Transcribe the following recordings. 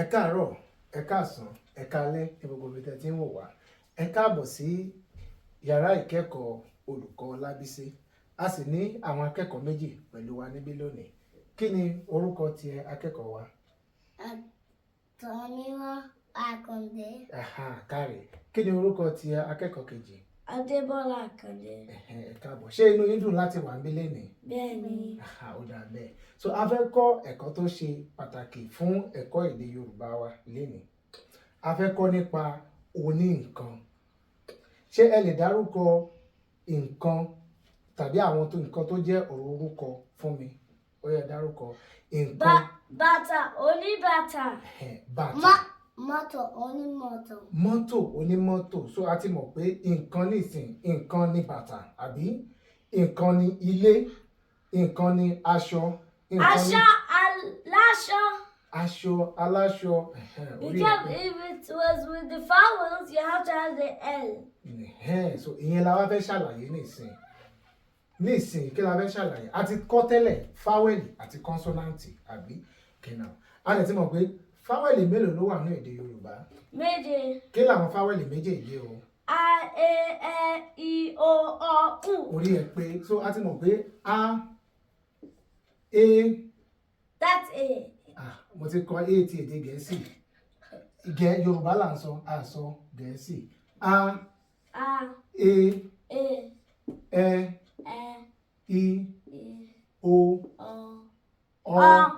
Ẹ káàárọ̀, ẹ káàsán, ẹ káalẹ́ ní gbogbo ibi tẹ́ ti ń wò wá. Ẹ káàbọ̀ sí yàrá ìkẹ́kọ̀ọ́ olùkọ́ Lábísí. A sì ní àwọn akẹ́kọ̀ọ́ méjì pẹ̀lú wa níbí lónìí. Kí ni orúkọ tiẹ̀, akẹ́kọ̀ọ́ wa? Tọ́míwá Àkàndé. Aha, káre. Kí ni orúkọ tiẹ̀, akẹ́kọ̀ọ́ kejì? Adébọ́lá Àkàndé. Ẹ̀hẹ́n, ẹ káàbọ̀. Ṣé inú yín dùn láti wà níbí lénìí? Bẹ́ẹ̀ni. Aha, ó dáa bẹ́ẹ̀. So a fẹ́ kọ́ ẹ̀kọ́ tó ṣe pàtàkì fún ẹ̀kọ́ èdè Yorùbá wa lénìí. A fẹ́ kọ́ nípa oní nǹkan. Ṣé ẹ lè dárúkọ nǹkan tàbí àwọn tó nǹkan tó jẹ́ ọ̀rọ̀ orúkọ fún mi? Ó yá, dárúkọ nǹkan. Bàtà, oníbàtà. Ẹ̀hẹ́n, bàtà. Mọ́tò, onímọ́tò. Mọ́tò, onímọ́tò. So a ti mọ̀ pé nǹkan nísìn, nǹkan ní bàtà, àbí nǹkan ní ilé, nǹkan ní aṣọ, nǹkan ní Aṣọ aláṣọ. Aṣọ aláṣọ. Ẹ̀hẹ́n, orí ẹ̀ Because pé. if it was with the vowels, you have to have the L. Ẹ̀hẹ́n, so ìyẹn la wá fẹ́ ṣàlàyé nísìn. Nísìn, kí la fẹ́ ṣàlàyé? A ti kọ́ tẹ́lẹ̀ fáwẹ́lì àti kọ́nsọ́náǹtì, àbí? Kẹ́nà, a lè ti mọ̀ pé fáwẹ́lì mélòó ló wà ní èdè Yorùbá? Méje. Kí làwọn fáwẹ́lì méjèèjì o? A, E, Ẹ, I, O, Ọ, U. Orí ẹ pé. So a ti mọ̀ pé a, e. That's A. Ah, mo ti kọ a ti èdè Gẹ̀ẹ́sì. Gẹ̀ Yorùbá là ń sọ, a sọ Gẹ̀ẹ́sì. A, A, e, E, ẹ, Ẹ, i, I, o, O, ọ, Ọ,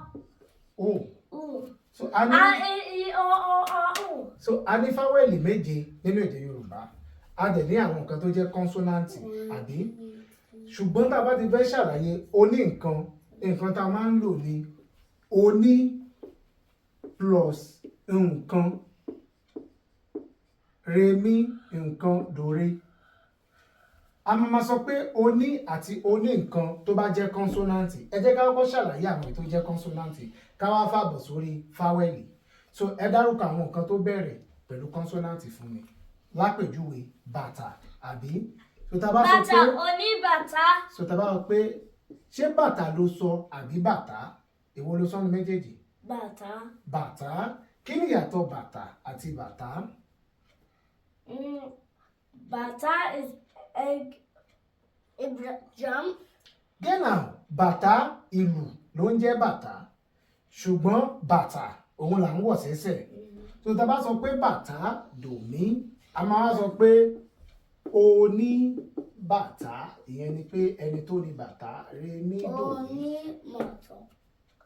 u. U. So a ní A, E, I, O, Ọ, Ọ, U. So a ní fáwẹ́lì méje nínú èdè Yorùbá. A dẹ̀ ní àwọn nǹkan tó jẹ́ kọ́nsọ́náǹtì, àbí? Ṣùgbọ́n tá a bá ti fẹ́ ṣàlàyé oní nǹkan, nǹkan tá a máa ń lò ní oní plus nǹkan, remi nǹkan dòre. A máa ma sọ pé oní àti oní nǹkan tó bá jẹ́ kọ́nsọ́náǹtì. Ẹ jẹ́ ká kọ́kọ́ ṣàlàyé àwọn èyí tó jẹ́ kọ́nsọ́náǹtì, ká wá fàbọ̀ sórí fáwẹ́lì. So ẹ dárúkọ àwọn nǹkan tó bẹ̀rẹ̀ pẹ̀lú kọ́nsọ́náǹtì fún mi. Lápèjúwe, bàtà, àbí? So tá a bá sọ Bàtà, pé oníbàtà. So tá a bá sọ pé, ṣé bàtà ló sọ àbí bàtà? Èwo ló sọ ní méjèèjì? Bàtà. Bàtà. Kí ni ìyàtọ̀ bàtà àti bàtà? Bàtà is egg. Drum. Gẹ́nà, bàtà, ìlù ló ń jẹ́ bàtà, ṣùgbọ́n bàtà òun là ń wọ̀ sẹ́sẹ̀. So tá a bá sọ pé bàtà dòmí, a máa wá sọ pé oní bàtà, ìyẹn ni pé ẹni tó ní bàtà, remi dòmí. Onímọ́tò.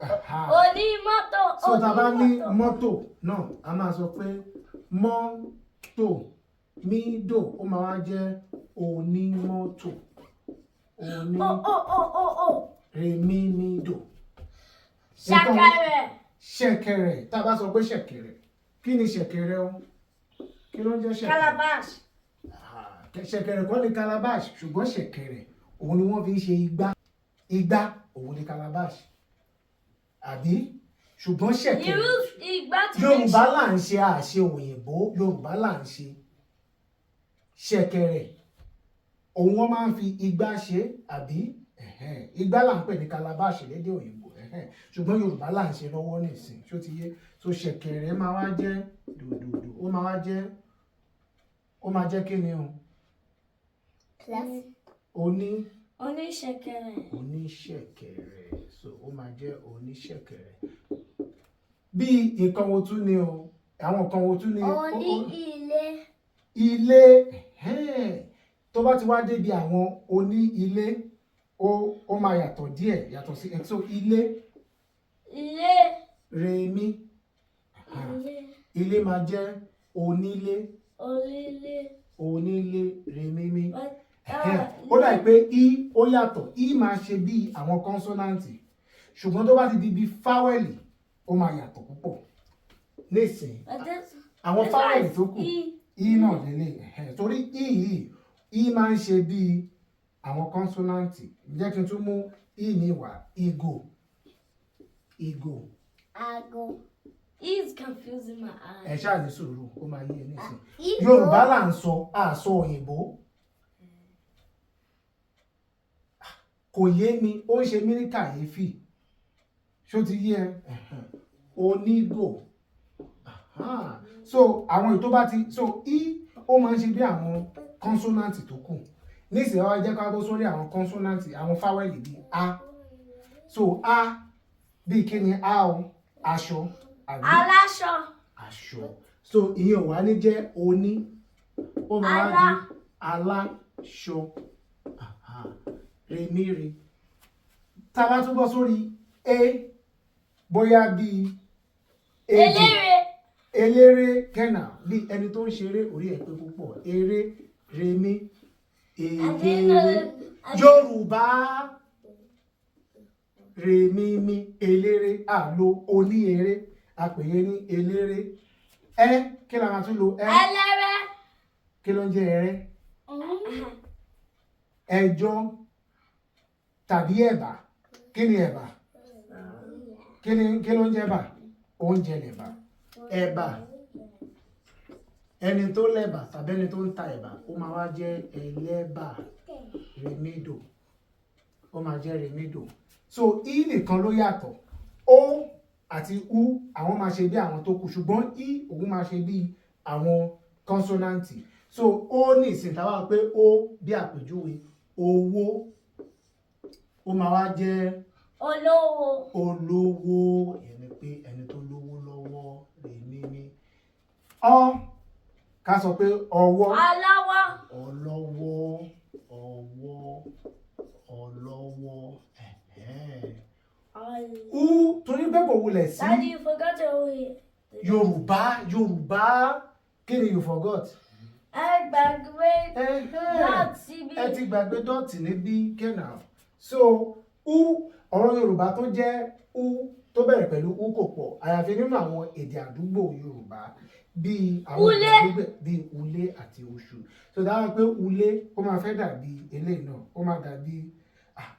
Aha. Onímọ́tò. So tá a bá ní Onímọ́tò. mọ́tò náà, a máa sọ pé mọ́tò mídò, ó máa wá jẹ́ onímọ́tò, oní O, O, O, O, O. remi mídò. Ṣàkàrẹ̀. Ṣẹ̀kẹ̀rẹ̀. Tá a bá sọ pé ṣẹ̀kẹ̀rẹ̀, kí ni ṣẹ̀kẹ̀rẹ̀ o? Kí ló ń jẹ́ ṣẹ̀kẹ̀rẹ̀? Calabash. Ah, ṣẹ̀kẹ̀rẹ̀ kọ́ ni calabash, ṣùgbọ́n ṣẹ̀kẹ̀rẹ̀ òun ni wọ́n fi ń ṣe igbá. Igbá òun ni calabash, àbí? Ṣùgbọ́n ṣẹ̀kẹ̀rẹ̀ Use igbá to make Yorùbá là ń ṣe, àṣe òyìnbó. Yorùbá là ń ṣe. Ṣẹ̀kẹ̀rẹ̀ òun wọ́n máa ń fi igbá ṣe, àbí? Ẹ̀hẹ́n. Igbá là ń pè ní calabash lédè òyìnbó. Ẹ̀hẹ́n. Ṣùgbọ́n Yorùbá là ń ṣe lọ́wọ́ nísìn, ṣó ti yé? So ṣẹ̀kẹ̀rẹ̀ máa wá jẹ́ dòdòdò, ó máa wá jẹ́, ó máa jẹ́ kí ni o? Plus. Oní Oníṣẹ̀kẹ̀rẹ̀. Oníṣẹ̀kẹ̀rẹ̀. So ó máa jẹ́ oníṣẹ̀kẹ̀rẹ̀. Bí nǹkan wo tún ni o? Àwọn nǹkan wo tún ni? Oní ilé. Ilé. Ẹ̀hẹ́n. Tó bá ti wá débi àwọn oní ilé, ó máa yàtọ̀ díẹ̀, yàtọ̀ sí. So ilé, Ilé. remi. Ilé. Ilé máa jẹ́ onílé. Onílé. Onílé, remí. But, Ẹ̀hẹ́n. Ó dà pé i ó yàtọ̀. I máa ṣe bí àwọn kọ́nsọ́náǹtì, ṣùgbọ́n tó bá ti di bí fáwẹ́lì, ó máa yàtọ̀ púpọ̀ nísìnyí. But this, Àwọn this fáwẹ́lì one is tó kù, E. i náà lélẹ̀. Ẹ̀hẹ́n. Torí i yìí, i máa ń ṣe bí àwọn kọ́nsọ́náǹtì. Jẹ́ kí n tún mú i ní wá. Ìgò, ìgò. Aago. E is confusing my Ẹ eyes. ṣáà ní sùúrù, ó máa yé ẹ nísìnyí. Ìgò. Yorùbá là ń sọ, àsọ òyìnbó. Kò yé mi, ó ń ṣe mí ní kàyéfì. Ṣó ti yé ẹ? Ẹ̀hẹ̀n. Onígò. Aha. So àwọn èyí tó bá ti, so i, ó máa ń ṣe bí àwọn kọ́nsọ́nàntì tó kù. Nísìnyí, wá jẹ́ ká bọ́ sórí àwọn kọ́nsọ́nàntì, àwọn fáwẹ́lì bíi a. So a bíi kí ni a o? Aṣọ, àbí? Aláṣọ. Aṣọ. So ìyẹn ò wá ní jẹ́ oní, ó máa wá di aláṣọ. Aha. Remire. Tá a bá tún bọ́ sórí e, bóyá bíi ejò. Eléré. Eléré kẹ́nà, bí ẹni tó ń ṣeré. Orí ẹ̀ pé púpọ̀. Eré, remi, eléré. Yorùbá, remi mi, eléré. Àlo oní eré, a pè é ní eléré. Ẹ kí la máa tún lo ẹ? Ẹlẹ́rẹ́. Kí ló ń jẹ́ ẹrẹ́? Ẹjọ́ tàbí ẹ̀bà. Kí ni ẹ̀bà? Kí ni, kí ló ń jẹ́ ẹ̀bà? Oúnjẹ lẹ̀bà, ẹ̀bà. Ẹni tó lẹ̀bà tàbí ẹni tó ń ta ẹ̀bà, ó máa wá jẹ́ ẹlẹ́bà. Remido, ó máa jẹ́ remido. So i nìkan ló yàtọ̀. O àti u, àwọn máa ṣe bí àwọn tó kù, ṣùgbọ́n i, òun máa ṣe bí àwọn kọ́nsọ́náǹtì. So ó ní ìsìn tá a wá pé ó bí àpèjúwe owó, ó máa wá jẹ́ Olówó. Olówó, ìyẹn ni pé ẹni tó lówó lọ́wọ́. Rèmí ọ, ká sọ pé ọwọ́. Ọlọ́wọ́. Ọlọ́wọ́, ọwọ́, ọlọ́wọ́. Ẹ̀hẹ́n. U, torí pé kò wulẹ̀ sí Daddy, you forgot to read. Yorùbá, Yorùbá, kí ni you forgot? Ẹ gbàgbé Ẹ̀hẹ́n. dot síbí. Ẹ ti gbàgbé dot níbí kẹ́nà. So u, ọ̀rọ̀ Yorùbá tó jẹ́ u, tó bẹ̀rẹ̀ pẹ̀lú u, kò pọ̀, àyàfi nínú àwọn èdè àdúgbò Yorùbá bíi àwọn èdè Ulé. àdúgbò bíi ulé àti oṣù. So dáhùn pé ulé, ó máa fẹ́ dàbí eléyìí náà, ó máa dàbí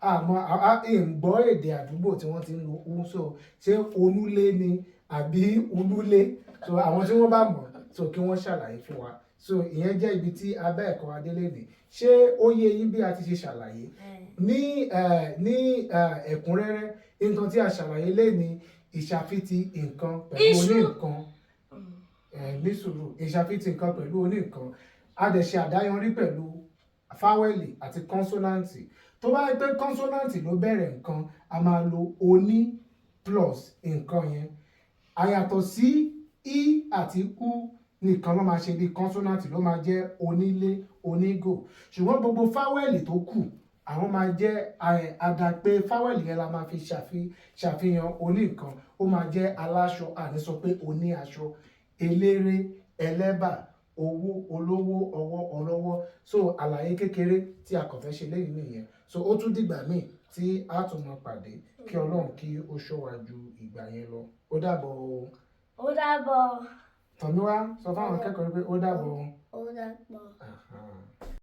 àmọ́ ń gbọ́ èdè àdúgbò tí wọ́n ti ń lo u. So ṣé onúlé ni àbí olúlé? So àwọn tí wọ́n bá mọ̀, so kí wọ́n ṣàlàyé fún wa. So ìyẹn jẹ́ ibi tí abẹ́ ẹ̀kọ́ adélé ní. Ṣé ó yé yín bí a ti ṣe ṣàlàyé ní ẹ̀kúnrẹ́rẹ́ nǹkan tí a ṣàlàyé lé ní ìṣàfitì nǹkan pẹ̀lú Iṣu. oní nǹkan? Ní sùúrù. Ìṣàfitì nǹkan pẹ̀lú oní nǹkan, a dẹ̀ ṣe àdáyanrí pẹ̀lú fáwẹ́lì àti kọ́nsọ́náǹtì. Tó bá yẹ pé kọ́nsọ́náǹtì ló bẹ̀rẹ̀ nǹkan, a máa lo oní plus nǹkan yẹn. Àyàtọ̀ sí i àti u nìkan ló máa ṣe bí kọ́nsọ́náǹtì, ló máa jẹ́ onílé, onígò. Ṣùgbọ́n gbogbo fáwẹ́lì tó kù, àwọn máa jẹ́ àdàpé fáwẹ́lì yẹn la máa fi ṣàfihàn oní nǹkan. Ó máa jẹ́ aláṣọ, àní sọ pé oní aṣọ. Eléré, ẹlẹ́bà, owó, olówó, ọwọ́, ọlọ́wọ́. So àlàyé kékeré tí a kàn fẹ́ ṣe lẹ́yìn nìyẹn. So ó tún dìgbà míì tí a tún máa pàdé. Kí Ọlọ́run kí ó ṣọ́ wa ju ìgbà yẹn lọ. Ó dàbọ̀ o. Ó dàbọ̀. Tọ̀míwá, sọ fáwọn akẹ́kọ̀ọ́ pé ó dàbọ̀ o. Ó dàbọ̀. Aha.